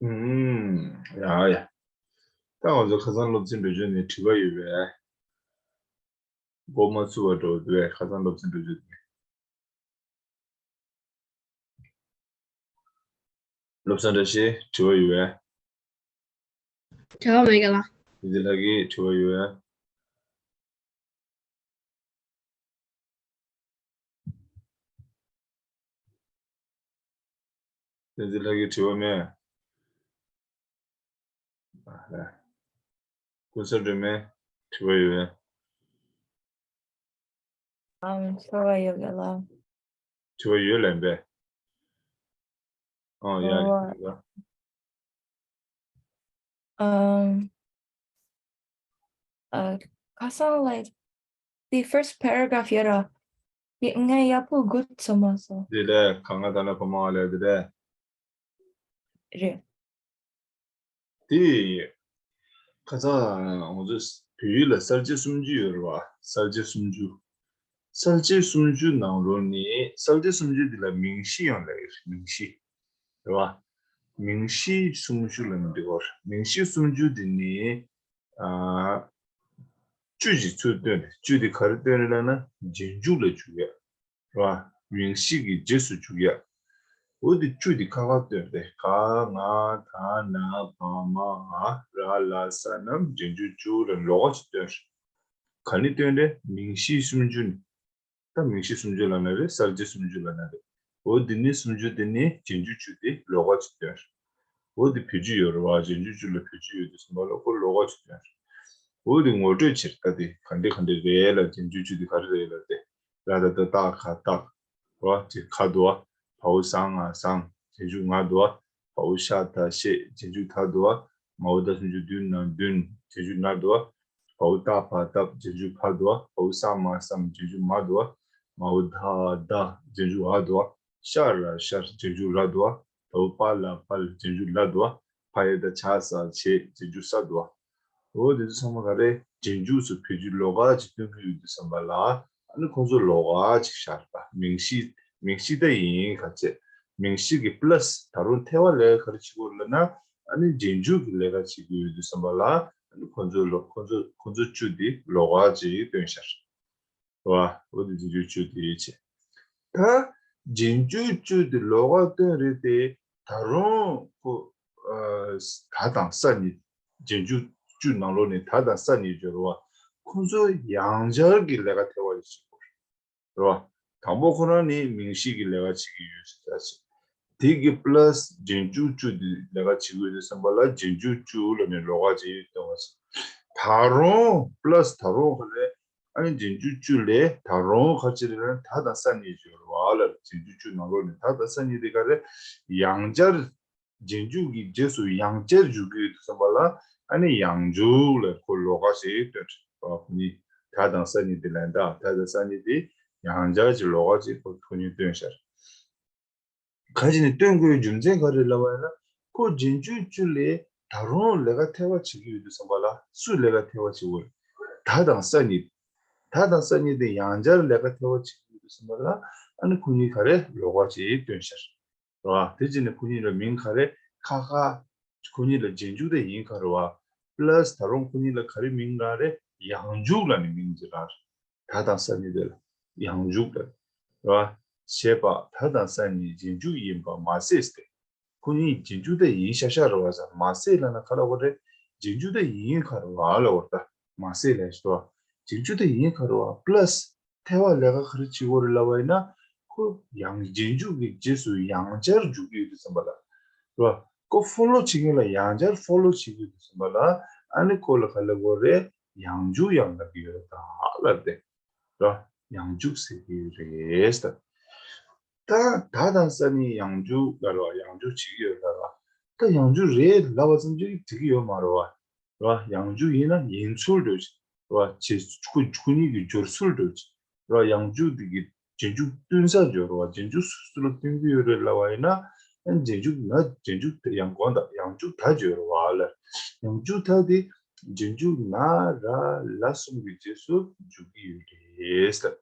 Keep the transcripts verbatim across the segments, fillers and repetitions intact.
ཨུམ། ཡ་ཡ། ད་ང་ཚོ་ཁ་སང་སློབ་ཚན་འགྲོ་རྒྱུ་ནས་དྲི་བ་ཡོད་པས། འགོ་མ་ཚུགས་པར་འགྲོ་འདུག་པས། ཁ་སང་སློབ་ཚན་འགྲོ་རྒྱུ་ནས། བློ་བཟང་བཀྲ་ཤིས། དྲི་བ་ཡོད་པས། དྲི་བ་མེད་ག་ལ། བསྟན་འཛིན་ལྷ་སྐྱིད། དྲི་བ་ཡོད་པས། བསྟན་འཛིན་ལྷ་སྐྱིད། དྲི་བ་མེད། ཀུན་བཟང་སྒྲོལ་མ། དྲི་བ་ཡོད་པས། ཨམ། དྲི་བ་ཡོད་ག་ལ། དྲི་བ་ཡོད་ལབ་པས། ཨོ་ཡ། ཨོ། ཡ། ཨམ། ཨ། ཁ་སང་like the first paragraph ཡོད་ར། དེ་ངས་ཡག་པོ་འགོད་ཐུབ་མ་སོང་། དེ་ལས་གང་ག་ད་ལ་ཕ་མ་ལས་དེ་ལས། རེད། དེ། ཁ་སང་ང་ཚོ་བོད་ཡིག་ལ་གསལ་བྱེད་སུམ་ཅུ་ཡོད་རེད་བ། གསལ་བྱེད་སུམ་ཅུ། གསལ་བྱེད་སུམ་ཅུ་ནང་ལོགས་ནས་གསལ་བྱེད་སུམ་ཅུ་འདི་ལ་མིང་གཞི་ཡང་ལབ་ཡོད་རེད། མིང་གཞི། རེད་བ། མིང་གཞི་སུམ་ཅུ་ལབ་ནས་འདི་གོ། མིང་གཞི་སུམ་ཅུ་འདི་ནི། ཨ། བཅུ་ཞིག་ཚུར་སྟོན་རེད། བཅུ་འདི་ག་རེ་སྟོན་རེད་ལབ་ན་རྗེས་འཇུག་ལ་འཇུག་ཡ། རེད་བ། མིང་གཞི་གི་རྗེས་སུ་འཇུག་ཡ། འོ་དེ་བཅུ་དེ་ཁ་ཁ་སྟོན་ཏེ། ག་ང་ད་ན་བ་མ་འ་ར་ལ་ས་རྣམས་རྗེས་འཇུག་བཅུ་ལ་ལོགས་ཀ་ཅིག་སྟོན། ག་ནི་སྟོན་ཏེ། མིང་གཞི་སུམ་ཅུ་ནི། ད་མིང་གཞི་སུམ་ཅུ་ལབ་ན་རེད། གསལ་བྱེད་སུམ་ཅུ་ལབ་ན་རེད། འོ་དེ་ནི་སུམ་ཅུ་དེ་ནི་རྗེས་འཇུག་བཅུ་དེ་ལོགས་ཀ་ཅིག་སྟོན། འོ་དེ་བེད་སྤྱོད་ཡོད་རེད་བ། རྗེས་འཇུག་བཅུ་ལ་བེད་སྤྱོད་ཡོད་དུས་ཙམ་པ་ལ་ཁོ་ལོགས་ཀ་ཅིག་སྟོན། འོ་དེ་ངོ་སྤྲོད་བྱེད་ཀ་དེ་ག་འདྲ་ག་འདྲ་རེད་ལ། རྗེས་འཇུག་བཅུ་དེ་ག་རེ་རེད་ལ་དེ། ར་ད་བཏགས་རྟགས། ག་བཏགས། རོ་ཅེ་ག་དུ་བ། བའོ་ཟ་ང་བཟང་། རྗེས་འཇུག་ང་དུ་བ། བའོ་ཤ་ད་ཤེས། རྗེས་འཇུག་ད་དུ་བ། མའོ་ད་སུམ་ཅུ་བདུན་ན་བདུན། རྗེས་འཇུག་ན་དུ་བ། བའོ་ཏ་བ་སྟབས། རྗེས་འཇུག་བ་དུ་བ། བའོ་ས་མ་བསམ། རྗེས་འཇུག་མ་དུ་བ། མའོ་ད་ད། རྗེས་འཇུག་འ་དུ་བ། ཤ་ར་ཤར། རྗེས་འཇུག་ར་དུ་བ། བའོ་པ་ལ་པལ། རྗེས་འཇུག་ལ་དུ་བ། ཕ་ཡ་ད་ཆ་ས་ཆེ། རྗེས་འཇུག་ས་དུ་བ། འོ་དེ་ཚོ་ཚང་མ་ག་རེ། རྗེས་འཇུག་ཚོ་བེད་སྤྱོད་ལོགས་ཀ་ཅིག་སྟོན་གྱི་ཡོད་དུས་ཙམ་པ་ལ། ཨ་ནི་ཁོང་ཚོ་ལོགས་ཀ་ཅིག་ཤར་བ། མིང་གཞི། མིང་གཞི་ད་ཡིན་ག་ཚད། མིང་གཞི་གི་པ་ལ་སི་ད་རུང་ཐེ་བ་ལས་ག་རེ་བྱེད་དགོས་ལབ་ན། ཨ་ནི་རྗེས་འཇུག་གི་ལས་ཀ་བྱེད་ཀྱི་ཡོད་དུས་ཙམ་པ་ལ། ཨ་ནི་ཁོང་ཚོ་ལོ་ཁོང་ཚོ་ཁོང་ཚོ་བཅུ་དེ་ལོགས་ཀ་ཅིག་སྟོན་ཤར་བ། འོ་དེ་རྗེས་འཇུག་བཅུ་དེ་བྱེད། ད་རྗེས་འཇུག་བཅུ་དེ་ལོགས་ཀ་སྟོན་རེད་དེ། ད་རུང་ཁོ། ཨ། ད་དང་ས་གཉིས། རྗེས་འཇུག་བཅུ་ནང་ལོགས་ནས་ད་དང་ས་གཉིས་སྦྱོར་བ། ཁོ་ཚོ་ཡང་སྦྱར་གྱི་ལས་ཀ་ཐེ་བ་ཡོད་ཅིག་རེད་བ། དང་པོ་ཁོ་རང་ནི་མིང་གཞི་གི་ལས་ཀ་བྱེད་ཀྱི་ཡོད་ཟེར་ཡ་ཅིག་དེ་གི་པ་ལ་སི་རྗེས་འཇུག་བཅུ་དེ་ལས་ཀ་བྱེད་དགོས་ཟེར་བསམ་པ་ལ་རྗེས་འཇུག་བཅུ་ལ་ནི་ལོགས་ཀ་བྱེད་ཡོད་སྟོན་བ་ཅིག་ད་རུང་པ་ལ་སི་ད་རུང་ག་རེ། ཨ་ནི་རྗེས་འཇུག་བཅུ་ལས་ད་རུང་ག་ཅི་རེད་ན་ད་དང་ས་གཉིས་སྦྱོར་བ་ལ། རྗེས་འཇུག་བཅུ་ནང་ལོགས་ནས་ད་དང་ས་གཉིས་དེ་ག་རེ། ཡང་བསྐྱར། རྗེས་འཇུག་གི་རྗེས་སུ་ཡང་བསྐྱར་འཇུག་གི་ཡོད་དུས་ཙམ་པ་ལ། ཨ་ནི་ཡང་འཇུག་ལ་ཁོ་ལོགས་ཀ་ཞིག་སྟོན་བ། ཁོ་གཉིས་ད་དང་ས་གཉིས་དེ་ལན་ད་ད་དང་ས་གཉིས་དེ་ཡང་བསྐྱར་གྱི་ལོགས་ཀ་ཞིག་ཁོ་ཁོ་གཉིས་སྟོན་ཤར། ག་ཅི་ནས་སྟོན་དགོས་རྒྱུ་མཚན་ག་རེ་ལབ་པ་ཡིན་ན། ཁོ་རྗེས་འཇུག་བཅུ་ལས་ད་རུང་ལས་ཀ་ཐེ་བ་བྱེད་ཀྱི་ཡོད་དུས་ཙམ་པ་ལ། སུས་ལས་ཀ་ཐེ་བ་བྱེད་དགོས་རེད། ད་དང་ས་གཉིས། ད་དང་ས་གཉིས་དེ་ཡང་བསྐྱར་ལས་ཀ་ཐེ་བ་བྱེད་ཀྱི་ཡོད་དུས་ཙམ་པ་ལ། ཨ་ནི་ཁོ་གཉིས་ག་རེ་ལོགས་ཀ་ཅིག་སྟོན་ཤར། རེད་བ། དེ་རྗེས་ནས་ཁོ་གཉིས་ལ་མིང་ག་རེ། ཁ་ཁ། ཁོ་གཉིས་ལ་རྗེས་འཇུག་དེ་ཡིན་ག་རེད་བ། པ་ལ་སི་ད་རུང་ཁོ་གཉིས་ལ་ག་རེ་མིང་ག་རེ། ཡང་འཇུག་ལབ་ནས་མིང་ཅིག་རག་རེད། ད་དང་ས་གཉིས་དེ་ལ་ཡང་འཇུག་ལབ་རེད་བ། ཞེས་པ་ད་དང་ས་གཉིས་རྗེས་འཇུག་ཡིན་པ་མ་ཟད་དེ། ཁོ་གཉིས་རྗེས་འཇུག་དེ་ཡིན་ཤག་ཤག་རེད་བ་ཟེར། མ་ཟད་ལབ་ན་ག་ལབ་དགོས་རེད། རྗེས་འཇུག་དེ་ཡིན་ག་རེད་བ་ལབ་དགོས་རེད་ད། མ་ཟད་ལབ་ཤག་བ། རྗེས་འཇུག་དེ་ཡིན་ག་རེད་བ། པ་ལ་སི། ཐེ་བ་ལས་ཀ་ག་རེ་བྱེད་དགོས་རེད་ལབ་པ་ཡིན་ན། ཁོ་ཡང་རྗེས་འཇུག་གི་རྗེས་སུ་ཡང་བསྐྱར་འཇུག་གི་ཡོད་དུས་ཙམ་པ་ལ། རེད་བ། ཁོ་ཕོ་ལོ་བྱེད་མཁན་ལ་ཡང་བསྐྱར་ཕོ་ལོ་བྱེད་ཀྱི་ཡོད་དུས་ཙམ་པ་ལ། ཨ་ནི་ཁོ་ལ་ག་ལབ་དགོས་རེད། ཡང་འཇུག་ཡང་ལབ་ཀྱི་ཡོད་རེད་ད་ལབ་སྟེ། རེད་བ། ཡང་འཇུག་ཟེར་གྱི་ཡོད་རེད་ད། ད་ད་དང་ས་གཉིས་ཡང་འཇུག་ལབ་རེད་བ། ཡང་འཇུག་བྱེད་ཀྱི་ཡོད་ལབ་རེད་བ། ད་ཡང་འཇུག་རེད་ལབ་པ་ཙམ་གྱིས་འགྲིག་གི་ཡོད་མ་རེད་བ། རེད་བ། ཡང་འཇུག་ཡིན་ན་ཡིན་ཚུལ་འགྲོ་ཅིག་རེད་བ། རྗེས་ཁོ་ཁོ་གཉིས་ཀྱི་སྦྱོར་ཚུལ་འགྲོ་ཅིག་རེད་བ། ཡང་འཇུག་འདི་གི་རྗེས་འཇུག་སྟོན་ས་སྦྱོར་བ། རྗེས་འཇུག་སུ་སུ་ལ་སྟོན་གྱི་ཡོད་རེད་ལབ་པ་ཡིན་ན། ཨ་ནི་རྗེས་འཇུག་ན་རྗེས་འཇུག་ཡང་དགོངས་དག་ཡང་འཇུག་ད་སྦྱོར་བ་ལ། ཡང་འཇུག་ད་དེ་རྗེས་འཇུག་ན་ར་ལ་གསུམ་གྱི་རྗེས་སུ་འཇུག་གི་ཡོད་རེད་ཟེར།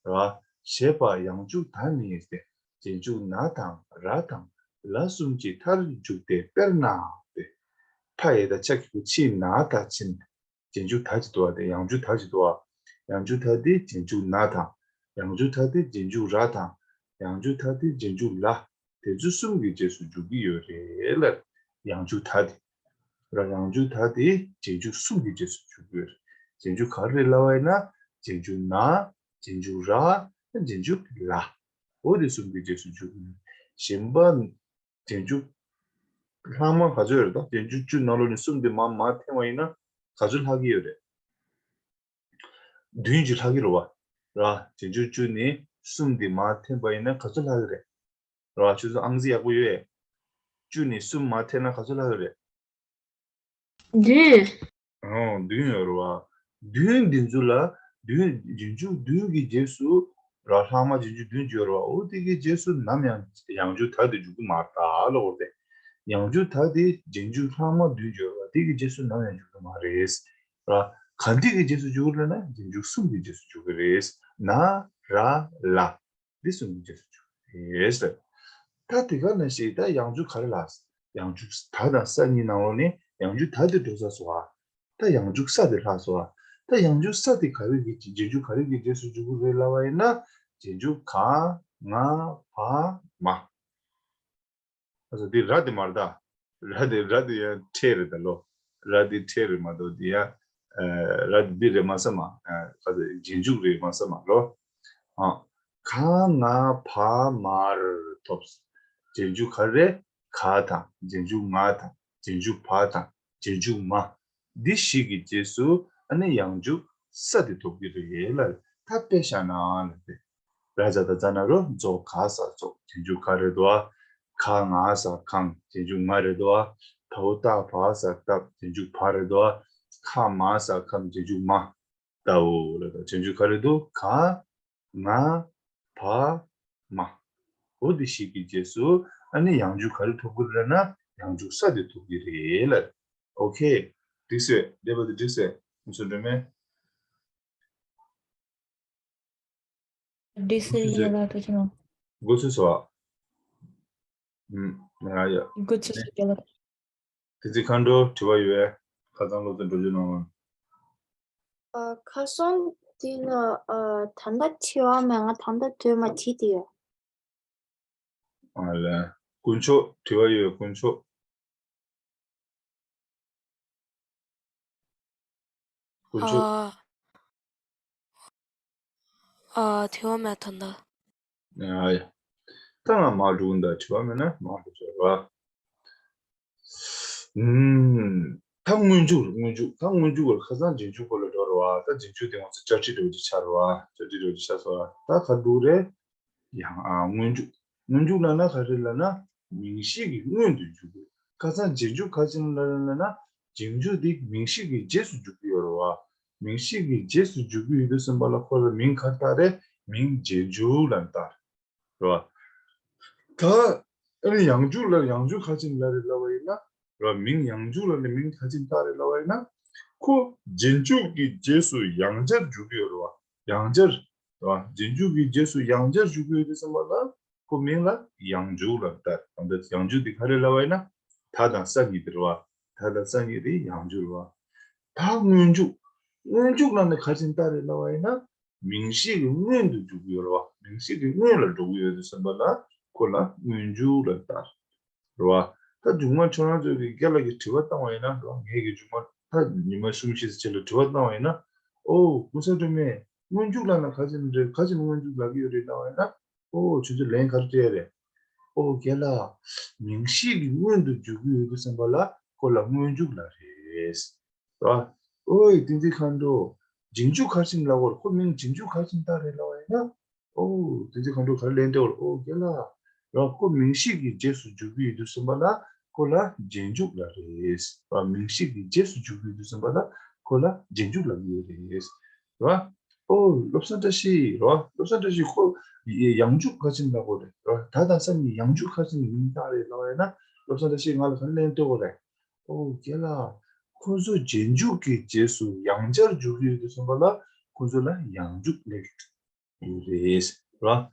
རེད་བ། ཞེས་པ་ཡང་འཇུག་ད་ནི་ཟེར། རྗེས་འཇུག་ན་དང་ར་དང་ ལ་གསུམ་གྱི་མཐར་འཇུག་སྟེ། དཔེར་ན་སྟེ། ཕ་ཡ་བཏགས་ཕྱ་གི་གུ་ཕྱི་ན་ད་ཕྱིན། རྗེས་འཇུག་ད་ཅིག་འདུག་པ་དེ་ཡང་འཇུག་ད་ཅིག་འདུག་པ། ཡང་འཇུག་ད་དེ་རྗེས་འཇུག་ན་དང་། ཡང་འཇུག་ད་དེ་རྗེས་འཇུག་ར་དང་། ཡང་འཇུག་ད་དེ་རྗེས་འཇུག་ལ། དེ་ཚོ་གསུམ་གྱི་རྗེས་སུ་འཇུག་གི་ཡོད་རེད་ལ། ཡང་འཇུག་ད་དེ། ར་ཡང་འཇུག་ད་དེ་རྗེས་འཇུག་གསུམ་གྱི་རྗེས་སུ་འཇུག་གི་ཡོད་རེད། རྗེས་འཇུག་ག་རེ་ལབ་པ་ཡིན་ན། རྗེས་འཇུག་ན། རྗེས་འཇུག་ར། རྗེས་འཇུག་ལ། འོ་དེ་གསུམ་གྱི་རྗེས་སུ་འཇུག་གི་ཡོད་རེད། གཞན་པ། རྗེས་འཇུག་ལྷག་མ་ག་ཚོད་རེད་དོ། རྗེས་འཇུག་བཅུ་ནང་ལོགས་ནས་གསུམ་དེ་མར་མར་འཐེན་པ་ཡིན་ན་ག་ཚོད་ལྷག་གི་ཡོད་རེད། བདུན་ཅིག་ལྷག་གི་རེད་བ། ར་རྗེས་འཇུག་བཅུ་ནས་གསུམ་དེ་མར་འཐེན་པ་ཡིན་ན་ག་ཚོད་ལྷག་གི་རེད། ར་ཁྱོད་ཚོ་ཨང་རྩིས་ཡག་པོ་ཡོད་ཨེ། བཅུ་ནས་གསུམ་མར་འཐེན་ན་ག་ཚོད་ལྷག་གི་རེད། བདུན། ཨོ་བདུན་ཡོད་རེད་བ། བདུན་འདི་ཚོ་ལ་བདུན་རྗེས་འཇུག་བདུན་གྱི་རྗེས་སུ་ར་ལྷག་མ་རྗེས་འཇུག་བདུན་ཅིག་ཡོད་རེད་བ། འོ་དེ་གི་རྗེས་སུ་ནམ་ཡང་ཡང་འཇུག་ད་དེ་འཇུག་གི་མ་རེད་ད་ལབ་པ་རེད། ཡང་འཇུག་ད་དེ་རྗེས་འཇུག་ལྷག་མ་བདུན་ཅིག་ཡོད་རེད་བ། དེ་གི་རྗེས་སུ་ནམ་ཡང་འཇུག་གི་མ་རེད། ར་ག་འདི་གི་རྗེས་སུ་འཇུག་རེད་ན་རྗེས་འཇུག་གསུམ་གྱི་རྗེས་སུ་འཇུག་གི་རེད། ན་ར་ལ། འདི་གསུམ་གྱི་རྗེས་སུ་འཇུག་རེད་ཟེར། ད་དེ་ག་ནང་བཞིན་ད་ཡང་འཇུག་ག་རེ་ལ། ཡང་འཇུག་ད་དང་ས་གཉིས་ནང་ལོགས་ནས་ཡང་འཇུག་ད་དེ་འགྲོ་ཚར་སོང་ཨ། ད་ཡང་འཇུག་ས་དེ་ལྷག་སོང་ཨ། ད་ཡང་འཇུག་ས་དེ་ག་རེ་གི་རྗེས་འཇུག་ག་རེ་གི་རྗེས་སུ་འཇུག་གི་རེད་ལབ་པ་ཡིན་ན། རྗེས་འཇུག་ག་ང་བ་མ། ཨ་ཙི་འདི་ར་དེ་མ་རེད་ད། ར་དེ་ར་དེ་ཡང་ཕྲད་རེད་ད་ལོ། ར་དེ་ཕྲད་རེད་མ་གཏོགས་འདི་ཡང་། ཨ་ར་དེ་འདི་རེད་མ་ས་མ། ཨ་ག་ཚོད་རྗེས་འཇུག་རེད་མ་ས་མ་ལོ། ཨ་ག་ང་བ་མ་ར་ཐོབ། རྗེས་འཇུག་ག་རེ། ག་དང་རྗེས་འཇུག་ང་དང་རྗེས་འཇུག་བ་དང་རྗེས་འཇུག་མ། འདི་བཞི་གི་རྗེས་སུ་ཨ་ནི་ཡང་འཇུག་ས་དེ་ཐོབ་ཀྱི་རེད་ལ། ད་དཔེ་བཞག་ན་ལ་དེ། ར་ཛ་ད་ཛ་ན་རོ་མཛོ་ག་ས་མཛོག་རྗེས་འཇུག་ག་རེད་དོ། ག་ང་ས་གང་རྗེས་འཇུག་ང་རེད་དོ། ད་འོ་ཏ་བ་ས་སྟབས་རྗེས་འཇུག་བ་རེད་དོ། ཁ་མ་ས་ཁམས་རྗེས་འཇུག་མ། ད་འོ་ལ་ད་རྗེས་འཇུག་ག་རེད་དོ། ག་ང་བ་མ། འོ་དེ་བཞི་གི་རྗེས་སུ་ཨ་ནི་ཡང་འཇུག་ག་རེ་ཐོབ་ཀྱི་རེད་ན་ཡང་འཇུག་ས་དེ་ཐོབ་ཀྱི་རེད་ལ། ཨོ་ཁེ། འགྲིག་སོང་། འགྲེལ་པ་དེ་འགྲིག་སོང་། ང་ཚོ་སྒྲོལ་མས། འདི་སེ་ཡ་ལ་ཏོ་ཅི་ནོ། འགོ་ཚུགས་སོ། ཨུམ། ང་ཡ། འགོ་ཚུགས་སོ་ཡ་ལ། དེ་ཚེ་མཁའ་འགྲོ་དྲི་བ་ཡོད་པས་ཁ་སང་སློབ་ཚན་འགྲོ་རྒྱུ་གནང་བ། ཨ་ཁ་སང་འདི་ན་ཨ་ད་ལྟ་དྲི་བ་མེད། ང་ད་ལྟ་དྲི་མ་དྲིས་ཏེ་ཡོད། ཨ་ལས། དཀོན་མཆོག་དྲི་བ་ཡོད་དཀོན་མཆོག་དཀོན་མཆོག་ཨ་ཨ་དྲི་བ་མེད་ད་ལྟ། ཨ་ཡ། ད་ང་མར་འགྲོ་གི་འདུག་དྲི་བ་མེད་ན་མར་འགྲོ་ཆོག་ར། ཨུམ། ད་སྔོན་འཇུག་སྔོན་འཇུག་ད་སྔོན་འཇུག་ག་ཁ་སང་རྗེས་འཇུག་ག་ལ་འགྲོ་ར་བ། ད་རྗེས་འཇུག་དེ་ང་ཚོ་བཅར་ཁྲིད་འགྲོ་རྒྱུ་ཆགས་ར་བ། བཅར་ཁྲིད་འགྲོ་རྒྱུ་ཆགས་སོང་བ། ད་ག་འགྲོ་རེད། ཡང་ཨ་སྔོན་འཇུག་སྔོན་འཇུག་ལབ་ན་ག་རེ་ལབ་ན་མིང་གཞི་གི་སྔོན་དུ་འཇུག་དགོས། ཁ་སང་རྗེས་འཇུག་ག་ཅི་ལབ་ན་ལབ་ན་རྗེས་འཇུག་དེ་མིང་གཞི་གི་རྗེས་སུ་འཇུག་གི་ཡོད་རེད་བ། མིང་གཞི་གི་རྗེས་སུ་འཇུག་གི་ཡོད་དུས་ཙམ་པ་ལ་ཁོ་ལ་མིང་ག་རེ་བཏགས་རེད། མིང་རྗེས་འཇུག་ལབ་བཏགས་རེད་བ། ད་ཨ་ནི་ཡང་འཇུག་ལ་ཡང་འཇུག་ག་ཅི་ལབ་རེད་ལབ་པ་ཡིན་ན། རེད་བ། མིང་ཡང་འཇུག་ལབ་ནས་མིང་ག་ཅི་བཏགས་རེད་ལབ་པ་ཡིན་ན། ཁོ་རྗེས་འཇུག་གི་རྗེས་སུ་ཡང་བསྐྱར་འཇུག་གི་ཡོད་རེད་བ། ཡང་བསྐྱར། རེད་བ། རྗེས་འཇུག་གི་རྗེས་སུ་ཡང་བསྐྱར་འཇུག་གི་ཡོད་དུས་ཙམ་པ་ལ་ཁོ་མིང་ལ་ཡང་འཇུག་ལབ་བཏགས། ད་ལྟ་ཡང་འཇུག་དེ་ག་རེ་ལབ་པ་ཡིན་ན། ད་དང་ས་གཉིས་དེ་རེད་བ། ད་དང་ས་གཉིས་དེ་ཡང་འཇུག་རེད་བ། ད་སྔོན་འཇུག་སྔོན་འཇུག་ལབ་ནས་ག་ཅི་བཏགས་རེད་ལབ་པ་ཡིན་ན། མིང་གཞི་གི་སྔོན་དུ་འཇུག་གི་ཡོད་རེད་བ། མིང་གཞི་གི་སྔོན་ལ་འགྲོ་གི་ཡོད་དུས་ཙམ་པ་ལ་ཁོ་ལ་སྔོན་འཇུག་ལབ་བཏགས་རེད་བ། ད་མཇུག་མ་ཁྱོད་རང་ཚོས་ཀྱི་རྒན་ལགས་ཀྱིས་དྲི་བ་བཏང་བ་ཡིན་ན་རེད་བ། ངས་ཀྱི་མཇུག་མ་ད་ཉི་མ་གསུམ་བཞི་ཙམ་ཅིག་ལ་དྲི་བ་བཏང་བ་ཡིན་ན། ཨོ་ཀུན་བཟང་སྒྲོལ་མས་སྔོན་འཇུག་ལབ་ན་ག་ཅི་ནས་རེད། ག་ཅི་ནས་སྔོན་འཇུག་ལབ་ཀྱི་ཡོད་རེད་ལབ་པ་ཡིན་ན། ཨོ་ཁྱོད་ཚོས་ལན་ག་རེ་སྤྲད་རེད། ཨོ་རྒན་ལགས། མིང་གཞི་གི་སྔོན་དུ་འཇུག་གི་ཡོད་དུས་ཙམ་པ་ལ་ཁོ་ལ་སྔོན་འཇུག་ལབ་རེད། ར། ཨོའི་བསྟན་འཛིན་མཁའ་འགྲོ། རྗེས་འཇུག་ག་ཅི་ལབ་དགོས་རེད། ཁོ་མིང་རྗེས་འཇུག་ག་ཅི་བཏགས་རེད་ལབ་པ་ཡིན་ན། ཨོ་བསྟན་འཛིན་མཁའ་འགྲོ་ག་རེ་ལན་སྤྲད་དགོས་རེད། ཨོ་རྒན་ལགས། ར་ཁོ་མིང་གཞི་གི་རྗེས་སུ་འཇུག་གི་ཡོད་དུས་ཙམ་པ་ལ་ཁོ་ལ་རྗེས་འཇུག་ལབ་རེད། ར་མིང་གཞི་གི་རྗེས་སུ་འཇུག་གི་ཡོད་དུས་ཙམ་པ་ལ་ཁོ་ལ་རྗེས་འཇུག་ལབ་ཀྱི་ཡོད་རེད། ར། ཨོ་བློ་བཟང་བཀྲ་ཤིས་ར། བློ་བཟང་བཀྲ་ཤིས་ཁོ་ཡང་འཇུག་ག་ཅི་ལབ་དགོས་རེད། ར་ད་དང་ས་གཉིས་ཡང་འཇུག་ག་ཅི་མིང་བཏགས་རེད་ལབ་པ་ཡིན་ན། བློ་བཟང་བཀྲ་ཤིས་ང་ལ་ག་རེ་ལན་སྤྲད་དགོས་རེད། ཨོ་རྒན་ལགས། ཁོ་ཚོ་རྗེས་འཇུག་གི་རྗེས་སུ་ཡང་བསྐྱར་འཇུག་གི་ཡོད་དུས་ཙམ་པ་ལ་ཁོ་ཚོ་ལ་ཡང་འཇུག་ལབ་ཀྱི་ཡོད་རེད། ར།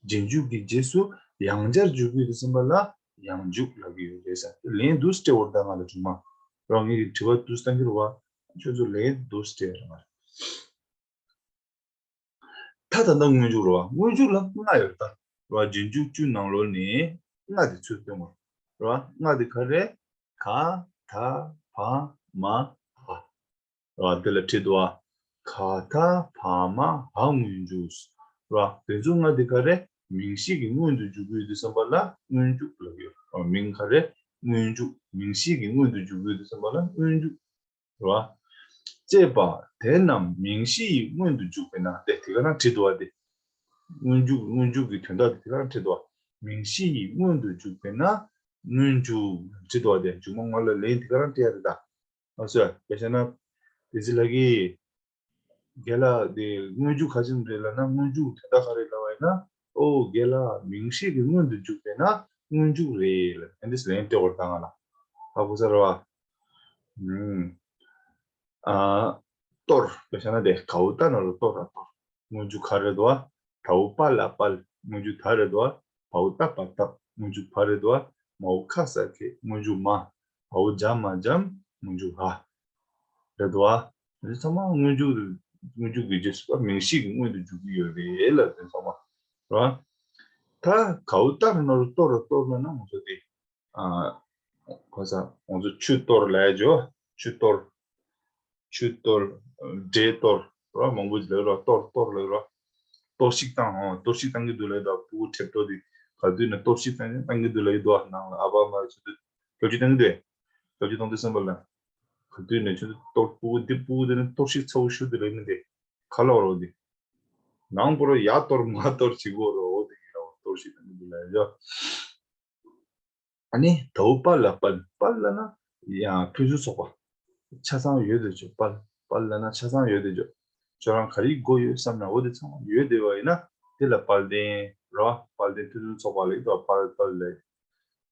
རྗེས་འཇུག་གི་རྗེས་སུ་ཡང་བསྐྱར་འཇུག་གི་ཡོད་དུས་ཙམ་པ་ལ་ ཡང་འཇུག་ལབ་ཀྱི་ཡོད་རེད་ཟེར། ལན་འདུག་སེ་སྤྲད་འོར་ད་ང་ལ་གྲིག་མ་རོ། ངེད་ཀྱི་དྲི་བ་འདུག་སེ་བཏང་གི་རེད་བ། ཁྱོད་ཚོ་ལན་འདུག་སེ་སྤྲད་རེད་མ་རེད། ད་ད་ལྟ་སྔོན་འཇུག་རེད་བ། སྔོན་འཇུག་ལ་ལྔ་ཡོད་ད་རེད་བ། རྗེས་འཇུག་བཅུ་ནང་ལོགས་ནས་ལྔ་དེ་ཚུར་སྟོན་དགོས་རེད་བ། ལྔ་དེ་ག་རེ། ག་ད་བ་མ་འ། རེད་བ། དེ་ལ་བྲིས་འདུག་བ། ག་ད་བ་མ་འ་སྔོན་འཇུག་རེད་བ། དེ་ཚོ་ལྔ་དེ་ག་རེ། མིང་གཞི་གི་སྔོན་དུ་འཇུག་གི་ཡོད་དུས་ཙམ་པ་ལ་སྔོན་འཇུག་ལབ་ཀྱི་ཡོད་རེད་བ། མིང་ག་རེ། སྔོན་འཇུག་མིང་གཞི་གི་སྔོན་དུ་འཇུག་གི་ཡོད་དུས་ཙམ་པ་ལ་སྔོན་འཇུག་རེད་བ། ཅེས་པ་དེ་རྣམས་མིང་གཞི་ཡི་སྔོན་དུ་འཇུག་པས་ན། དེ་དེ་ག་རང་བྲིས་འདུག་བ། དེ་སྔོན་འཇུག་སྔོན་འཇུག་གི་དོན་དག་དེ་དེ་ག་རང་བྲིས་འདུག་བ། མིང་གཞི་ཡི་སྔོན་དུ་འཇུག་པས་ན་སྔོན་འཇུག་བྲིས་འདུག་བ། དེ་མཇུག་མ་སྔོན་ལ་ལན་དེ་ག་རང་སྤྲད་ཡ་རེད་ད། ཨ་སོ་དཔེ་བཞག་ན། དེ་ཚེ་ལ་གི་རྒན་ལགས་དེ་སྔོན་འཇུག་ག་ཅིག་རེད་ལབ་ན། སྔོན་འཇུག་དོན་དག་ག་རེ་ལབ་པ་ཡིན་ན། ཨོ་རྒན་ལགས་མིང་གཞི་གི་སྔོན་དུ་འཇུག་པས་ན་སྔོན་འཇུག་རེད་ལབ། ཨ་འདི་ལན་སྤྲད་འོར་ད་ང་ལ། ཧ་གོ་ས་རེད་བ། ཨ་གཏོར། དཔེ་བཞག་ན་དེ་གའུ་ཏ་ན་རོ་གཏོར་ར་གཏོར། སྔོན་འཇུག་ག་རེད་དོ། དའུ་པ་ལ་དཔལ། སྔོན་འཇུག་ད་རེད་དོ། བའུ་ཏ་པ་བཏབ། སྔོན་འཇུག་བ་རེད་དོ། མའུ་ཁ་ས་ཁེ། སྔོན་འཇུག་མ། འའུ་ཇ་མ་འཇམ། སྔོན་འཇུག་ཧ། རེད་དོ། འདི་ཚང་མ་སྔོན་འཇུག་སྔོན་འཇུག་གི་རྗེས་སུ་མིང་གཞི་གི་སྔོན་དུ་འཇུག་གི་ཡོད་རེད་ལ། དེ་ཚང་མ་ར། ད་གའུ་ཏ་ན་རོ་གཏོར་ར་གཏོར་ལབ་ན་ང་ཚོ་དེ། ཨ། གོ་ས་ང་ཚོ་ཆུ་གཏོར་ལབ་ཡ་ཅོ། ཆུ་གཏོར། ཆུ་གཏོར། འབྲས་གཏོར། ར་མང་པོ་ཅིག་ལབ་ར། གཏོར་གཏོར་ལབ་ར། གཏོར་བཤིག་བཏང་། ཨོ་གཏོར་བཤིག་བཏང་གི་འདུག་ལབ་ད། ཕྲུ་གུ་ཁྲེབ་ཏོ་དེ་ག་དུས་ནས་གཏོར་བཤིག་བཏང་བཏང་གི་འདུག་ལབ་ཀྱི་འདུག་ནང་ལ་ཨ་བ་མ་ཆུ་དུ་གཏོར་བཤིག་བཏང་གི་འདུག་གཏོར་བཤིག་བཏང་དུས་ཙམ་པ་ལ། ག་དུས་ནས་ཆུ་དུ་གཏོར། ཕྲུ་གུ་འདི་ཕྲུ་གུ་དེ་ནས་གཏོར་བཤིག་ཚ་བོ་ཤུ་དེ་ལབ་ནི་དེ་ག་ལ་བ་རོ་དེ། ནང་པོ་རོ་ཡ་གཏོར་མ་གཏོར་བྱེད་དགོས་རོ། འོ་དེ་གི་ར་བ་གཏོར་བཤིག་བཏང་གི་འདུག་ལབ་ཡ་ཅོ། ཨ་ནི་དའུ་པ་ལ་དཔལ། དཔལ་ལབ་ན་ཡང་ཕུན་སུམ་ཚོགས་པ། ཆ་ཚང་ཡོད་དེ་ཅོ། དཔལ། དཔལ་ལབ་ན་ཆ་ཚང་ཡོད་དེ་ཅོ། ཁྱོད་རང་ག་རེ་དགོས་ཡོད་བསམ་ན་འོ་དེ་ཚང་མ་ཡོད་དེ་བ་ཡིན་ན་དེ་ལ་དཔལ་ལྡན་ར། དཔལ་ལྡན་ཕུན་སུམ་ཚོགས་པ་ལ་ཡོད་དོ། དཔལ། དཔལ་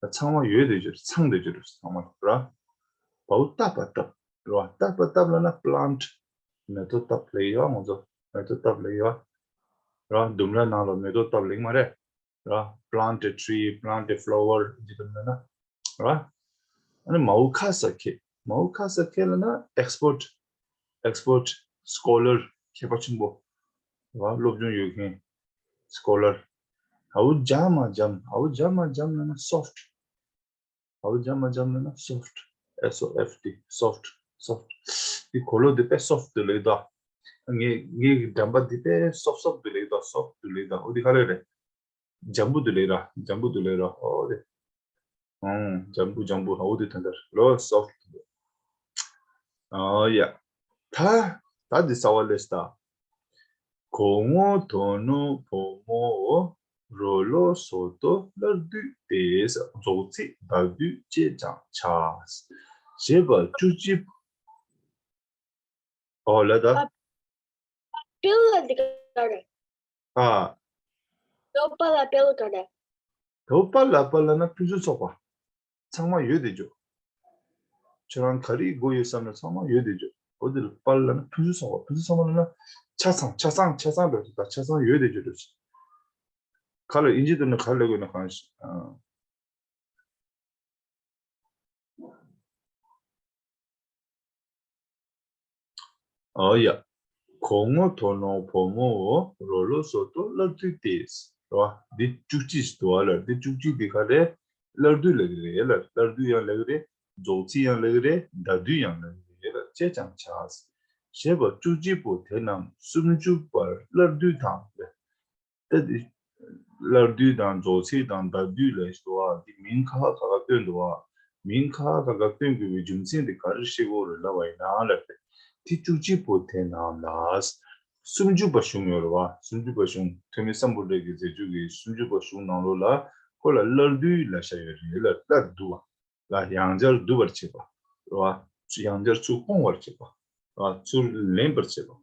ལ་ཚང་མ་ཡོད་དེ་ཅོ། ཚང་དེ་ཅོ་ར་ཚང་མ་ར། བའུ་ཏ་པ་བཏབ་ར། ཏ་པ་བཏབ་ལབ་ན་པླན་ཊི། མེ་ཏོག་བཏབ་ལབ་ཡོད། ང་ཚོ་མེ་ཏོག་བཏབ་ལབ་ཡོད་ར། ལྡུམ་ར་ནང་ལ་མེ་ཏོག་བཏབ་ལབ་མ་རེད། ར། plant a tree, plant a flower འདི་ལྟར་ན་ན། ར། ཨ་ནི་མའུ་ཁ་ས་ཁེ། མའུ་ཁ་ས་ཁེ་ལབ་ན་expert, expert, scholar མཁས་པ་ཆེན་པོ། ར། སློབ་སྦྱོང་ཡོད་མཁན་scholar། འའུ་ཇ་མ་འཇམ། འའུ་ཇ་མ་འཇམ་ལབ་ན་soft། འའུ་ཇ་མ་འཇམ་ལབ་ན་soft, S O F T, soft, soft. འདི་གོས་ལོག་འདི་དཔེ་soft དུ་ལེགས་དོ། ངའི་ངའི་འགྲམ་པ་འདི་དཔེ་སོབ་སོབ་དུ་ལེགས་དོ། soft དུ་ལེགས་དོ། འོ་འདི་ག་རེ་རེད། འཇམ་པོ་དུ་ལེགས་ར། འཇམ་པོ་དུ་ལེགས་ར། ཨོ་དེ། ཨང་། འཇམ་པོ་འཇམ་པོ། ཨོ་དེ་དོན་དག་ལོ་soft དུ་ལེགས། ཨ་ཡ། ད་ད་འདི་གསར་བ་ལས་ད། གོང་འོག་དོ་ནོ་བུ་མོ་འོ། རོ་ལོ་སོ་ཏོ་སླར་བསྡུས་ཏེ། རྫོགས་ཚིག་བརྡ་བསྡུས་བཅས་ཀྱང་བྱ། ཞེས་པ་བཅུ་གཅིག་ཨོ་ལ་ད། ཨ། དཔལ་ལ་འདི་ག་རེ། ཨ། དོ་པ་ལ་དཔལ་ག་རེ། དོ་པ་ལ་དཔལ་ལབ་ན་ཕུན་སུམ་ཚོགས་པ། ཚང་མ་ཡོད་དེ་འཇོག་ཁྱོད་རང་ག་རེ་དགོས་ཡོད་བསམ་ན་ཚང་མ་ཡོད་དེ་འཇོག་འོ་དེ་ལ་དཔལ་ལབ་ན་ཕུན་སུམ་ཚོགས་པ། ཕུན་སུམ་ཚོགས་པ་ལབ་ན་ཆ་ཚང་། ཆ་ཚང་། ཆ་ཚང་འགྲོ་ཆ་ཚང་ཡོད་དེ་འཇོག་འགྲོ་ཆ། ཁ་ལ་ཨིན་ཇི་དུ་ན་ག་རེ་ལབ་དགོས་ན་གང་ཞིག་ཨ། ཨོ་ཡ། གོང་འོག་དོ་ནོ་བུ་མོ་འོ། རོ་ལོ་སོ་ཏོ་སླར་བསྡུས་ཏེ། རེད་བ། འདི་བཅུ་གཅིག་ཞིག་འདུག་བ་ལ། འདི་བཅུ་གཅིག་འདི་ག་རེ། སླར་བསྡུས་ལབ་ཀྱི་རེད་ལ། སླར་བསྡུས་ཡང་ལབ་ཀྱི་རེད། རྫོགས་ཚིག་ཡང་ལབ་ཀྱི་རེད། བརྡ་བསྡུས་ཡང་ལབ་ཀྱི་རེད་ལ། བཅས་ཀྱང་བྱ། ཞེས་པ་བཅུ་གཅིག་པོ་དེ་རྣམས་སུམ་ཅུ་པར་སླར་བསྡུས་དང་། ད་འདི་སླར་བསྡུས་དང་རྫོགས་ཚིག་དང་བརྡ་བསྡུས་ལས་སུ་བ་འདི་མིང་ཁ་ཁ་ཁ་བཏོན་འདུག་བ། མིང་ཁ་ཁ་ཁ་བཏོན་དགོས་པའི་རྒྱུ་མཚན་དེ་ག་རེ་ཤེས་དགོས་རེད་ལབ་པ་ཡིན་ན་ལབ་པས། དེ་བཅུ་གཅིག་པོ་དེ་རྣམས་ལ་སུམ་ཅུ་པ་གཞུང་ཡོད་རེད་བ། སུམ་ཅུ་པ་གཞུང་ཐོན་མི་སམ་བྷོ་ཊ་གི་མཛད་བརྗོད་ཀྱི་སུམ་ཅུ་པ་གཞུང་ནང་ལོགས་ལ་ཁོ་ལ་སླར་བསྡུས་ལབ་བཞག་ཡོད་རེད་ལ། སླར་བསྡུ་བ། ལ་ཡང་བསྐྱར་བསྡུ་བར་བྱེད་པ། རེད་བ། ཡང་བསྐྱར་ཚུར་སྤོང་བར་བྱེད་པ། རེད་བ། ཚུར་ལེན་པར་བྱེད་པ། རེད་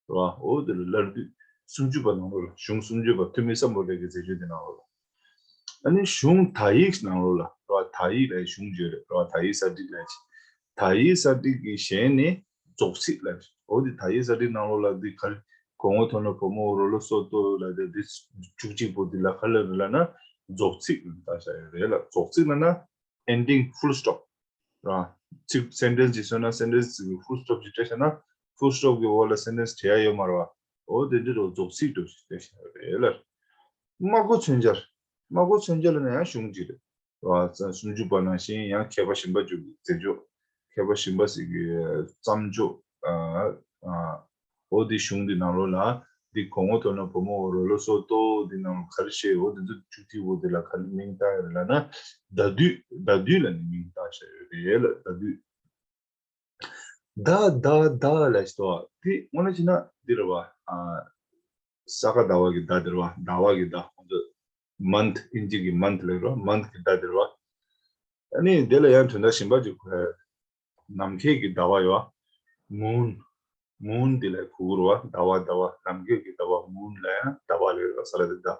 བ། འོ་དེ་ལ་སླར་བསྡུས། སུམ་ཅུ་པ་ནང་ལོགས་ལ། གཞུང་སུམ་ཅུ་པ་ཐོན་མི་སམ་བྷོ་ཊ་གི་མཛད་བརྗོད་དེ་ནང་ལོགས་ལ། ཨ་ནི་གཞུང་དག་ཡིག་ནང་ལོགས་ལ། རེད་བ། དག་ཡིག་ལ་གཞུང་བརྗོད་རེད། རེད་བ། དག་ཡིག་གསར་བསྒྲིགས་ལ་ཅི། དག་ཡིག་གསར་བསྒྲིགས་ཀྱི་ཞལ་ནས་རྫོགས་ཚིག་ལ། འོ་དེ་དག་ཡིག་གསར་བསྒྲིགས་ནང་ལོགས་ལ་འདི་ག་རེ། གོང་འོག་དོ་ནོ་བུ་མོ་འོ། རོ་ལོ་སོ་ཏོ་ལ་དེ་འདི་བཅུ་གཅིག་པོ་འདི་ལ་ག་རེ་ལབ་ན། རྫོགས་ཚིག་ལ་བཏགས་བཞག་ཡོད་རེད་ལ། རྫོགས་ཚིག་ལབ་ན་ending full stop ར། ཚིག་སེན་ཊེན་སི་ཅིག་བཟོས་ན་སེན་ཊེན་སི་ཅིག་གི་ཕུལ་སི་ཊོབ་ཅིག་སྤྲད་བཞག་ན་ཕུལ་སི་ཊོབ་གི་འོག་ལ་སེན་ཊེན་སི་བྲིས་ཡ་ཡོད་མ་རེད་བ། འོ་དེ་འདྲ་རུ་རྫོགས་ཚིག་འདྲ་ཞིག་སྤྲད་བཞག་ཡོད་རེད་ལ། སྨྲ་སྒོ་མཚོན་བྱར། སྨྲ་སྒོ་མཚོན་བྱ་ལབ་ན་ཡང་གཞུང་ཅིག་རེད། ར། སུམ་ཅུ་པ་ནང་བཞིན་ཡང་མཁས་པ་གཞན་པ་འཇུག་མཛད་འཇོག་མཁས་པ་གཞན་པ་ཞིག་གི་བརྩམས་ཆོས། ཨ། ཨ། འོ་འདི་གཞུང་འདི་ནང་ལོགས་ལ་འདི་གོང་འོག་མཐོ་ན་བུ་མོ་འོ་རོ་ལོ་སོ་ཏོ་འདི་ནང་ལ་ག་རེ་བཤད། འོ་འདི་ཚོ་བཅུ་གཅིག་པོ་འདི་ལ་ག་རེ་མིང་བཏགས་ཡོད་རེད་ལབ་ན། ཟླ་སྡུད། ཟླ་སྡུད་ལབ་ནས་མིང་བཏགས་བཞག་ཡོད་རེད་ལ། ཟླ་སྡུད། ཟླ་ཟླ་ཟླ་ལབ་ཞིག་འདུག་བ། འདི་དངོས་གནས་བྱས་ན་འདི་རེད་བ། ཨ། ས་ག་ཟླ་བ་གི་ཟླ་འདི་རེད་བ། ཟླ་བ་གི་ཟླ་ཁོང་ཚོ་month ཨིན་ཇི་གི་month ལབ་རེད་བ། month གི་ཟླ་འདི་རེད་བ། ཨ་ནི་དེ་ལ་ཡང་དོན་དག་གཞན་པ་ཅིག་གོ། ནམ་མཁའི་གི་ཟླ་བ་ཡོད་བ། moon moon འདི་ལ་གོ་གི་རེད་བ། ཟླ་བ་ཟླ་བ། ནམ་མཁའི་གི་ཟླ་བ་moon ལ་ཡང་ཟླ་བ་ལབ་རེད་བ། ས་ལ་ཟླ་ཟླ།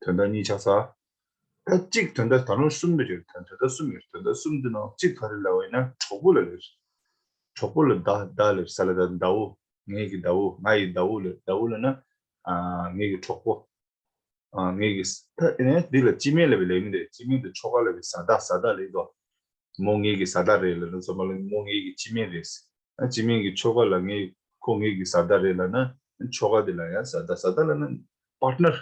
དོན་དག་གཉིས་ཆགས་ཚར། ད་གཅིག་དོན་དག་ད་རུང་གསུམ་ཡོད་རེད། དོན་དོན་དག་གསུམ་ཡོད་རེད། དོན་དག་གསུམ་འདི་ནང་གཅིག་ག་རེ་ལབ་པ་ཡིན་ན་གྲོགས་པོ་ལ་ལབ་རེད། གྲོགས་པོ་ལ་ཟླ་ཟླ་ལབ་རེད། ས་ལ་ཟླ་ཟླ་བོ། ངའི་གི་ཟླ་བོ། ང་ཡི་ཟླ་བོ་ལབ་རེད། ཟླ་བོ་ལབ་ན། ཨ། ངའི་གི་གྲོགས་པོ། ཨ། ངའི་གི་ད་ཨེ་ནས་འདི་ལ་སྤྱི་མིང་ལབ་པའི་ལབ་མི་འདུག་སྤྱི་མིང་དེ་ཁྱོ་ག་ལབ་པའི་བཟའ་ཟླ། བཟའ་ཟླ་ལབ་དོ། མོ་ངའི་གི་བཟའ་ཟླ་རེད་ལབ་ན་ཚང་མ་ལ་མོ་ངའི་གི་སྤྱི་མིང་རེད། ཨ། སྤྱི་མིང་གི་ཁྱོ་ག་ལ་ངའི་ཁོ་ངའི་གི་བཟའ་ཟླ་རེད་ལབ་ན་ཁྱོ་ག་དེ་ལ་ཡང་བཟའ་ཟླ། བཟའ་ཟླ་ལབ་ན་partner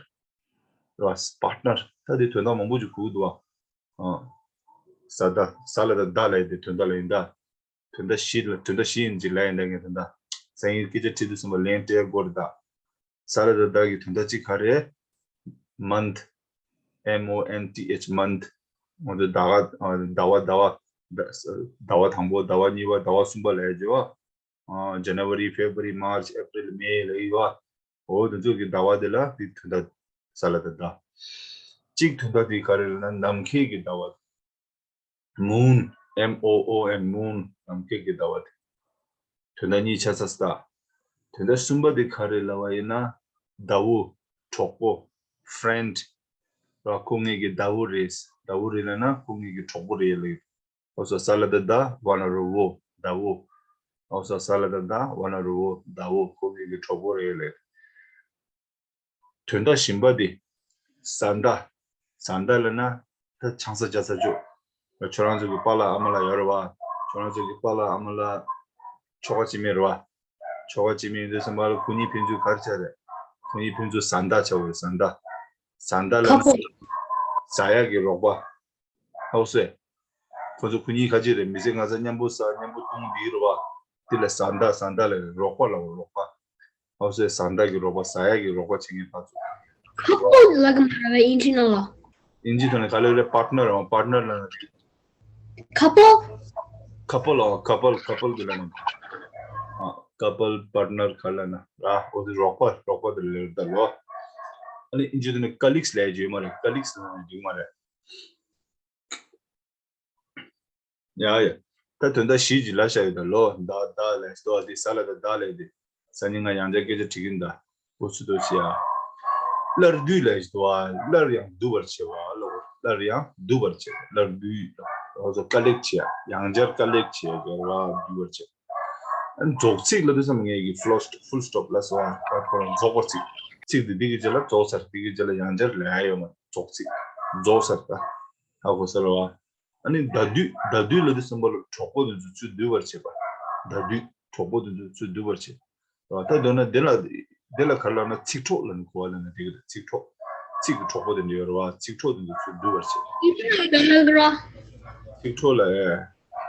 རེད་བ། partner ད་དེ་དོན་དག་མང་པོ་ཅིག་གོ་གི་འདུག་བ། ཨ། བཟའ་ཟླ། ས་ལ་ཟླ་ཟླ་ལབ་ཡ་དེ་དོན་དག་ལ་ཡིན་ད། དོན་དག་བཞི་ལ། དོན་དག་བཞི་ཡིན་ཅིག་ལབ་ཡིན་ད། ངས་དོན་དག་སང་ཉིན་སྐད་ཆ་དྲིས་དུས་ཙམ་པ་ལན་སྤྲད་དགོས་རེད་ད། ས་ལ་ཟླ་ཟླ་གི་དོན་དག་གཅིག་ག་རེ། month M O N T H month ང་ཚོ་ཟླ་ག་ཟླ་བ། ཟླ་བ། ཟླ་ཟླ་བ་དང་པོ། ཟླ་བ་གཉིས་པ། ཟླ་བ་གསུམ་པ་ལབ་ཡ་ཅིག་བ། ཨ། January February March April May ལབ་ཡོད་བ། འོ་དེ་ཚོ་གི་ཟླ་བ་དེ་ལ་དེ་དོན་དག་ས་ལ་ཟླ་ཟླ། གཅིག་དོན་དག་དེ་ག་རེ་ལབ་ན་ནམ་མཁའི་གི་ཟླ་བ། moon M O O N moon ནམ་མཁའི་གི་ཟླ་བ་དེ། དོན་དག་གཉིས་ཆགས་ཚར་སོང་ད། དོན་དག་གསུམ་པ་དེ་ག་རེ་ལབ་པ་ཡིན་ན། ཟླ་བོ། གྲོགས་པོ། friend ར། ཁོ་ངའི་གི་ཟླ་བོ་རེད། ཟླ་བོ་རེད་ལབ་ན་ཁོ་ངའི་གི་གྲོགས་པོ་རེད་ལབ་ཡོད། འོ་སོ། ས་ལ་ཟླ་ཟླ། བ་ན་རོ་བོ། ཟླ་བོ། འོ་སོ། ས་ལ་ཟླ་ཟླ། བ་ན་རོ་བོ། ཟླ་བོ། ཁོ་ངའི་གི་གྲོགས་པོ་རེད་ལབ། དོན་དག་བཞི་པ་དེ། བཟའ་ཟླ། བཟའ་ཟླ་ལབ་ན་ད་ཆང་ས་རྒྱག་ས་ཅིག་ཁྱོད་རང་ཚོ་གི་པཱ་ལགས་ཨ་མ་ལགས་ཡོད་རེད་བ། ཁྱོད་རང་ཚོ་གི་པཱ་ལགས་ཨ་མ་ལགས་ཁྱོ་ག་སྤྱི་མིང་རེད་བ། ཁྱོ་ག་སྤྱི་མིང་ཡིན་དུས་ཙམ་པ་ལ་ཁོ་གཉིས་ཕན་ཚུན་ག་རེ་ཆགས་རེད། ཁོ་གཉིས་ཕན་ཚུན་བཟའ་ཟླ་ཆགས་པ་རེད། བཟའ་ཟླ། བཟའ་ཟླ་ལབ་ན་ཁ་པོ། བཟའ་ཡག་གི་རོགས་པ། ཧའོ་སེ། ཁོ་ཚོ་ཁོ་གཉིས་ཁ་ཅིག་རེད། མི་ཚེ་ང་ཚོ་མཉམ་པོ་བཟའ་མཉམ་པོ་བཏུང་འདི་རེད་བ། འདི་ལ་བཟའ་ཟླ། བཟའ་ཟླ་ལབ་རོགས་པ་ལབ་རོགས་པ། ཧའོ་སེ། བཟའ་ཟླ་གི་རོགས་པ། བཟའ་ཡག་གི་རོགས་པ་བྱེད་མཁན་ཕར་ཚུར། ཁ་པོ་ལབ་གི་མ་རེད་ཨིན་ཇི་ནང་ལ། ཨིན་ཇི་ཐོག་ནས་ག་ལབ་རེད། partner འོ། partner ལབ་ན། ཁ་པོ། couple འོ། couple couple གི་ལབ་ན། ཨ། couple partner ག་ལབ་ན་ར། འོ་དེ་རོགས་པ། རོགས་པ་དེ་ལབ་ད་ལོ། ཨ་ནི་ཨིན་ཇི་ཐོག་ནས་colleagues ལབ་ཡ་ཡོད་མ་རེད། colleagues ལབ་ན་ཡོད་མ་རེད། ཡ་ཡ། ད་དོན་དག་བཞི་ཅིག་ལབ་བཞག་ཡོད་ད་ལོ། ཟླ་ཟླ་ལབ་ཡ་ཅིག་འདུག་བ། དེ་ས་ལ་ཟླ་ཟླ་ལབ་ཡ་དེ། སང་ཉིན་ང་ཡང་བསྐྱར་སྐད་ཆ་དྲི་གི་ཡིན་ད། འུ་ཚོ་དོ་ཅི་ཡ། སླར་བསྡུ་ལབ་ཡ་ཅིག་འདུག་བ། སླར་ཡང་བསྡུ་བར་བྱེད་པ་ལ། སླར་ཡང་བསྡུ་བར་བྱེད་པ། སླར་བསྡུ་ལ། འུ་ཚོ་ཀ་ལེག་བྱེད་ཡ། ཡང་བསྐྱར་ཀ་ལེག་བྱེད་ཡ་གི་ར་བསྡུ་བར་བྱེད། ཨ་ནི་རྫོགས་ཚིག་ལབ་དུས་ཙམ་ངས་ཀྱི་ཕུལ་སི་ཊོབ། ཕུལ་སི་ཊོབ་ལབ་སོང་ཨ། ད་ཁོ་རང་རྫོགས་པར་ཚིག་ཚིག་དེ་འདི་གི་རྗེས་ལ་རྫོགས་ཚར། འདི་གི་རྗེས་ལ་ཡང་བསྐྱར་ལབ་ཡ་ཡོད་མ་རེད། རྫོགས་ཚིག་རྫོགས་ཚར་ད། ཧ་གོ་སོང་ར་བ། ཨ་ནི་ཟླ་སྡུད། ཟླ་སྡུད་ལབ་དུས་ཙམ་པ་ལ་གྲོགས་པོ་དེ་ཚོ་ཚུར་བསྡུ་བར་བྱེད་པ། ཟླ་སྡུད། གྲོགས་པོ་དེ་ཚོ་ཚུར་བསྡུ་བར་བྱེད་པ། ད་མདོར་ན་དེ་ལ། དེ་ལ་ག་རེ་ལབ་ན་ཚིག་གྲོགས་ལབ་ནས་གོ་བ་ལེན་ན་འགྲིག་གི་རེད། ཚིག་གྲོགས། ཚིག་གི་གྲོགས་པོ་དེ་འདྲ་ཡོད་རེད་བ། ཚིག་གྲོགས་དེ་ཚོ་ཚུར་བསྡུ་བར་བྱེད་པ། ཡིན་གྱི་རེད། ག་རེ་ལབ་ཀྱི་རེད། ཚིག་གྲོགས་ལ། ཨེ།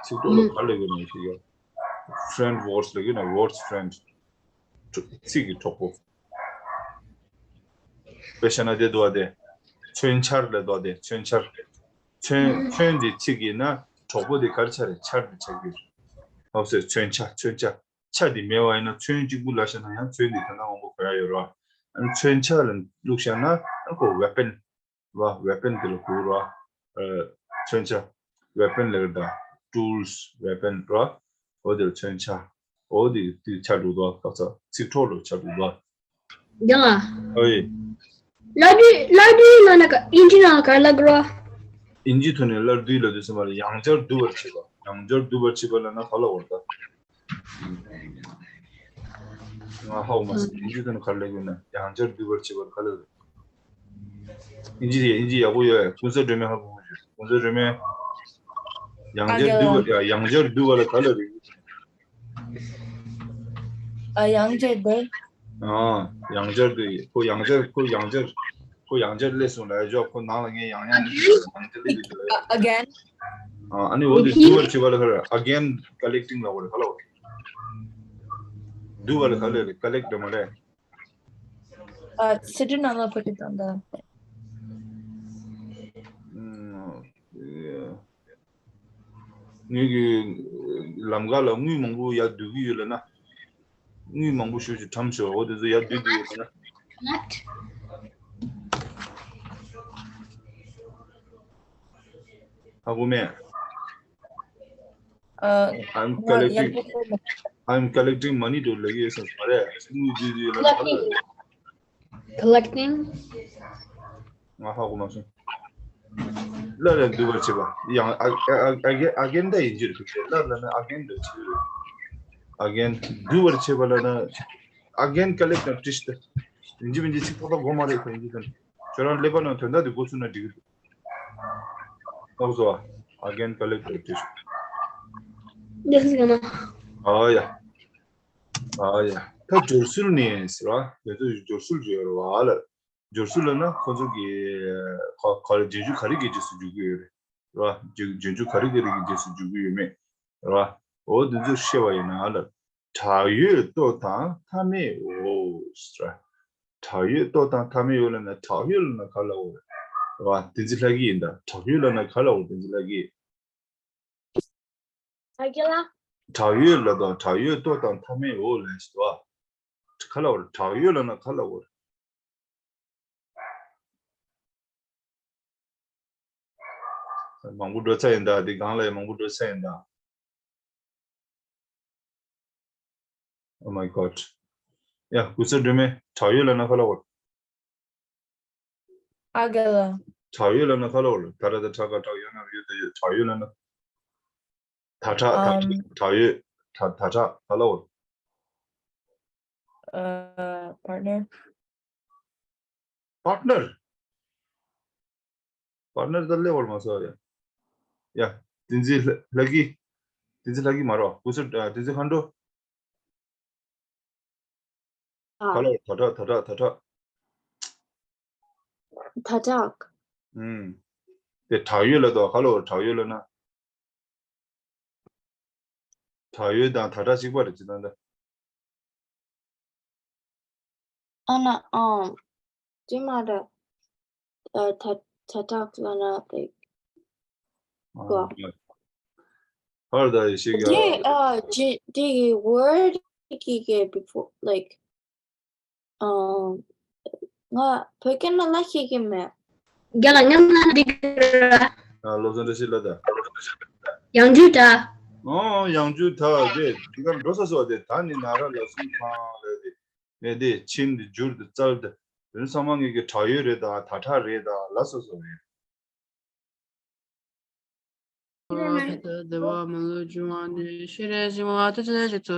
ཚིག་གྲོགས་ལ་ག་རེ་ལབ་ཀྱི་རེད་ཞུ་ཡ། friend words ལབ་ཀྱི་ན། words friend ཚིག་གི་གྲོགས་པོ། དཔེ་བཞག་ན་དེ་འདུག་བ་དེ། མཚོན་ཆར་ལབ་འདུག་བ་དེ། མཚོན་ཆར། མཚོན། མཚོན་དེ་ཚིག་ཡིན་ན་གྲོགས་པོ་དེ་ག་རེ་ཆགས་རེད། ཆར་དེ་ཆགས་ཀྱི་རེད། ཧོབ་སེ། མཚོན་ཆ། མཚོན་ཆ། ཆ་དེ་མེད་པ་ཡིན་ན་མཚོན་གཅིག་པུ་ལབ་བཞག་ན་ཡང་མཚོན་དེ་ད་ནང་མང་པོ་གོ་ཡ་ཡོད་རེད་བ། ཨ་ནི་མཚོན་ཆ་ལ་བླུགས་བཞག་ན་ཨ་ཁོ་weapon རེད་བ། weapon དེ་ལ་གོ་རེད་བ། ཨ། མཚོན་ཆ། weapon ལབ་ཀྱི་རེད་ད། tools weapon རེད་བ། འོ་དེ་ལ་མཚོན་ཆ། འོ་དེ་དེ་ཆ་འགྲོ་འདུག་བ། ཁ་ཚ་ཚིག་གྲོགས་ལ་ཆ་འགྲོ་འདུག་བ། རྒན་ལགས། ཨོ་ཡེ། སླར་བསྡུ། སླར་བསྡུ་ལབ་ན་ག་ཨིན་ཇི་ནང་ལ་ག་རེ་ལབ་དགོས་རེད། ཨིན་ཇི་ཐོག་ནས་སླར་བསྡུ་ལབ་དུས་ཙམ་པ་ལ་ཡང་བསྐྱར་བསྡུ་བར་བྱེད་པ། ཡང་བསྐྱར་བསྡུ་བར་བྱེད་པ་ལབ་ན་ག་ལབ་དགོས་རེད་ད། ང་ཧ་གོ་མ་སོང་། ཨིན་ཇི་ཐོག་ནས་ག་རེ་ལབ་དགོས་ན་ཡང་བསྐྱར་བསྡུ་བར་བྱེད་པ་ལ་ག་ལབ་དགོས། ཨིན་ཇི་ཨིན་ཇི་ཡག་པོ་ཡོད། ཀུན་གསལ་སྒྲོན་མེ་ཧ་གོ་གི་ཡོད། ཀུན་གསལ་སྒྲོན་མེ། ཡང་བསྐྱར་བསྡུ་བ་ཡང་བསྐྱར་བསྡུ་བ་ལ་ག་ལབ་རེད། ཨ་ཡང་བསྐྱར་བསྡུ། ཨ་ཡང་བསྐྱར་བསྡུ་ཡིན། ཁོ་ཡང་བསྐྱར་ཁོ་ཡང་བསྐྱར་ཁོ་ཡང་བསྐྱར་སླེབས་སོང་ལབ་ཡ། ཁོ་ནང་ལ་ངས་ཡང་ཡང་ཡང་བསྐྱར་སླེབས་ཡོད་ལབ་ཡ། Again. ཨ་ནི་འོ་དེ་བསྡུ་བར་བྱེད་པ་ལ་ག་རེ། Again collecting ལབ་དགོས་རེད། ག་ལབ་དགོས་རེད། བསྡུ་བ་ལ་ག་ལབ་རེད། Collect ལབ་མ་རེད། ཨ་ཚིག་འབྲུ་ནང་ལ་ཕོ་ཊི་དང་འདྲ། ངེད་ཀྱི་ལམ་ཁ་ལ་དངུལ་མང་པོ་ཡར་བསྡུ་གི་ཡོད་ལབ་ན། དངུལ་མང་པོ་ཞེ་པོ་ཅིག་བཀྲམ་ཤོག་འོ་དེ་ཚོ་ཡར་བསྡུ་གི་ཡོད་ལབ་ན། ཧ་གོ་མེད། ཨ་I'm collecting I'm collecting money འགྲོ་ལབ་ཀྱི་ཡོད་སོང་མ་རེད། དངུལ་བསྡུ་གི་ཡོད་ལབ་ན། Collecting. ང་ཧ་གོ་མ་སོང་། སླར་ཡང་བསྡུ་བར་བྱེད་པ། ཡང་ཨ་ཨ་ཨ་ཨ་གེན་ཨ་གེན་ད་ཡིན་གྱི་རེད། སླར་ལབ་ན་ཨ་གེན་འདྲ་ཆེ་རེད། ཨ་གེན་བསྡུ་བར་བྱེད་པ་ལབ་ན། ཨ་གེན་ཀ་ལེག་ཊར་ཊིས་ཏེ། ཡིན་གྱི་མིན་གྱི་ཚིག་ཏག་ཏག་གོ་མ་རེད་ཁོ་ཡིན་གྱི་དོན། ཁྱོད་རང་ཀླད་པ་ནང་དོན་དག་དེ་གོ་ཚུགས་ན་འགྲིག་གི་འདུག་ཨོ་སོ། ཨ་གེན་ཀ་ལེག་ཊར་ཊིས། འདི་ཟིག་ན། ཨ་ཡ། ཨ་ཡ། ད་སྦྱོར་སྲོལ་ནས་ཟེར་བ། དེ་ཚོ་སྦྱོར་སྲོལ་བརྗོད་རེད་བ་ལ། སྦྱོར་སྲོལ་ལབ་ན་ཁོ་ཚོ་གི་ག་ག་རེ་རྗེས་འཇུག་ག་རེ་གི་རྗེས་སུ་འཇུག་གི་ཡོད་རེད། རེད་བ། རྗེས་རྗེས་འཇུག་ག་རེ་ག་རེ་གི་རྗེས་སུ་འཇུག་གི་ཡོད་མེད། རེད་བ། འོ་འདི་ཚོ་བཤད་པ་ཡིན་ན་ལ། དྲག་ཡོད་ལྟོ་དང་མཐའ་མེད་འོ། རེད་བ། དྲག་ཡོད་ལྟོ་དང་མཐའ་མེད་འོ་ལབ་ན་དྲག་ཡོད་ལབ་ན་ག་ལབ་འོ་རེད། རེད་བ། བསྟན་འཛིན་ལྷ་སྐྱིད་ཡིན་ད། དྲག་ཡོད་ལབ་ན་ག་ལབ་འོ་བསྟན་འཛིན་ལྷ་སྐྱིད། ཨ་རྒན་ལགས། དྲག་ཡོད་ལབ་དང་དྲག་ཡོད་ལྟོ་དང་མཐའ་མེད་འོ་ལབ་ཞིག་འདུག་ཨ། ག་ལབ་འོ་རེད། དྲག་ཡོད་ལབ་ན་ག་ལབ་འོ་རེད། མང་པོ་འགྲོ་ཚར་ཡིན་ད། འདི་སྒང་ལ་ཡང་མང་པོ་འགྲོ་ཚར་ཡིན་ད། Oh my god. ཡ་ཀུན་གསལ་སྒྲོན་མེ། དྲག་ཡོད་ལབ་ན་ག་ལབ་འོ་རེད། ཨ་རྒན་ལགས། དྲག་ཡོད་ལབ་ན་ག་ལབ་འོ་རེད། ད་དྲག་ད་དྲག་ག་དྲག་ཡོད་ན་ཡོད་ད་ཡོད། དྲག་ཡོད་ལབ་ན། ད་དྲག་ད་དྲག་དྲག་ཡོད་ད་ད་དྲག་ག་ལབ་འོ་རེད། ཨ་partner. Partner. Partner ད་ལེ་བར་མ་སོ་ཡ། ཡ། བསྟན་འཛིན་ལྷ་ལྷ་སྐྱིད། བསྟན་འཛིན་ལྷ་སྐྱིད་མ་རོ། ཀུན་གསལ་ཨ་བསྟན་འཛིན་མཁའ་འགྲོ། ཨ། ག་ལབ་ད་དྲག་ད་དྲག་ད་དྲག་ད་དྲག་ཨུམ། དེ་དྲག་ཡོད་ལབ་དོ། ག་ལབ་དྲག་ཡོད་ལབ་ན། དྲག་ཡོད་དང་ད་དྲག་གཅིག་པ་རེད་ཅི་ད་ད། ཨ་ན་ཨང་། ཅི་མ་རེད། ཨ་ད་ད་དྲག་ལབ་ན་like གོ། ཧར་ད་ཡེ་ཤེས་ཀྱི། དེ་ཨ་ཅི་དེ་གི་word གི་གི་before like ཨ་ང་བོད་སྐད་ནང་ལ་ཤེས་ཀྱི་མེད། རྒན་ལགས་ཉམས་ལ་འདི་གི་ར། ཨ་བློ་བཟང་བཀྲ་ཤིས་ལགས་ད། ཡང་འཇུག་ད། ཨོ་ཡང་འཇུག་ད་དེ་དེ་གར་འགྲོ་ས་སོ་དེ་ད་ནི་ན་ར་ལ་སུམ་ཁང་རེད་དེ། ངས་དེ་ཕྱིན་དེ་འཇུར་དེ་བཙལ་དེ། དེ་ཚང་མ་ངས་ཀྱི་དྲག་ཡོད་རེད་ད་ད་དྲག་རེད་ད་ལ་སོ་སོ་རེད། བདེ་བ་མ་ལུས་འབྱུང་བ་ནི་ཤེས་རབ་འབྱུང་བ་ཐུགས་རྗེ་ཆེ་ཚོ།